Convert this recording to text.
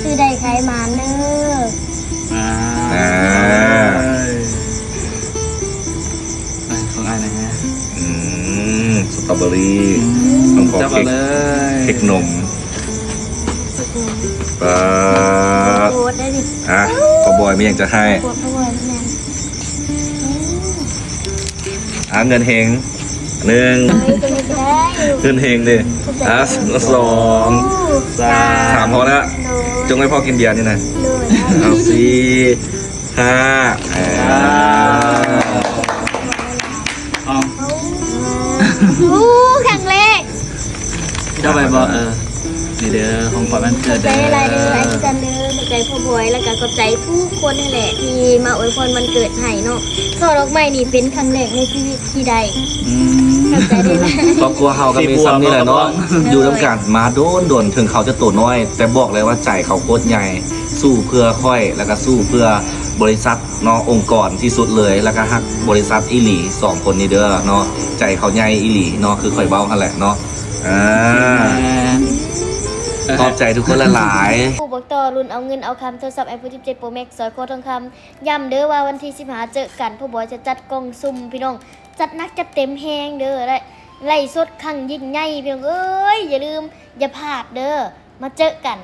ຊື້ໄດ້ຂາຍໝານເດີ. ອ່າ ອ່າ ເອີຍ ອ່ະ ຂອງອ້າຍນະຮະ ອືມ ສະຕໍເບີຣີ ອືມ ຂອງພໍ່ ຈັບເອົາເລີຍ ເຄັກນົມ ປາດ ໂຄດໄດ້ດິ ອ່ະ ພໍ່ບອຍມີຫຍັງຈະໃຫ້ ໂຄດພໍ່ບອຍແມ່ນ ອືມ ອ່າ ເງິນເຮັງ ໜຶ່ງ ເອີຍ ຕົວນີ້ກໍໄດ້ ເງິນເຮັງເດ້ ອ່າ ສອງ ສາມ ສາມພໍລະ ໂດຍ ຈົ່ງໃຫ້ພໍ່ກິນເບຍນີ້ນະ ໂດຍ ເອົາ ສີ່ ຫ້າ ອ່າ ອ່າ ເອົາ ໂອ້ ຄັ້ງແລກ ເຈົ້າໄປບໍ່ ເອີ ນີ້ເດີ ຂອງຂວັນວັນເກີດເດີ ຂອບໃຈຫຼາຍໆເດີ ຄືກັນເດີ ຂອບໃຈພໍ່ບອຍ ແລ້ວກໍຂອບໃຈທຸກຄົນຫັ້ນແຫຼະ ທີ່ມາອວຍພອນວັນເກີດໃຫ້ເນາະ. ຊ່ອດອກໄມ້ນີ້ເປັນຄັ້ງແລກໃນຊີວິດທີ່ໄດ້ ອືມ ຂອບໃຈຫຼາຍໆ ຄອບຄົວເຮົາກໍມີສ່ຳນີ້ແຫຼະເນາະ ຢູ່ນຳກັນມາດົນໆ ເຖິງເຂົາຈະໂຕນ້ອຍ ແຕ່ບອກເລີຍວ່າໃຈເຂົາໂຄດໃຫຍ່ ສູ້ເພື່ອຂ້ອຍ ແລ້ວກໍສູ້ເພື່ອບໍລິສັດເນາະ ອົງກອນທີ່ສຸດເລີຍ ແລ້ວກໍຮັກບໍລິສັດອີ່ຫຼີ ສອງຄົນນີ້ເດີເນາະ ໃຈເຂົາໃຫຍ່ອີ່ຫຼີເນາະ ຄືຂ້ອຍເວົ້າຫັ້ນແຫຼະເນາະ ອ່າ ແມ່ນ ຂອບໃຈທຸກຄົນຫຼາຍໆ ຜູ້ບອກຕໍ່ລຸ້ນເອົາເງິນເອົາຄຳ ໂທລະສັບ iPhone ສິບເຈັດ Pro Max ສ້ອຍຄໍທອງຄຳ ຢ້ຳເດີວ່າວັນທີສິບຫ້າເຈີກັນ ພໍ່ບອຍຈະຈັດກ່ອງສຸ່ມພີ່ນ້ອງ ຈັດໜັກຈັດເຕັມແຮງເດີ ໄລ ໄລສົດຄັ້ງຍິ່ງໃຫຍ່ພີ່ນ້ອງເອີຍ ຢ່າລືມ ຢ່າພາດເດີ ມາເຈີກັນ.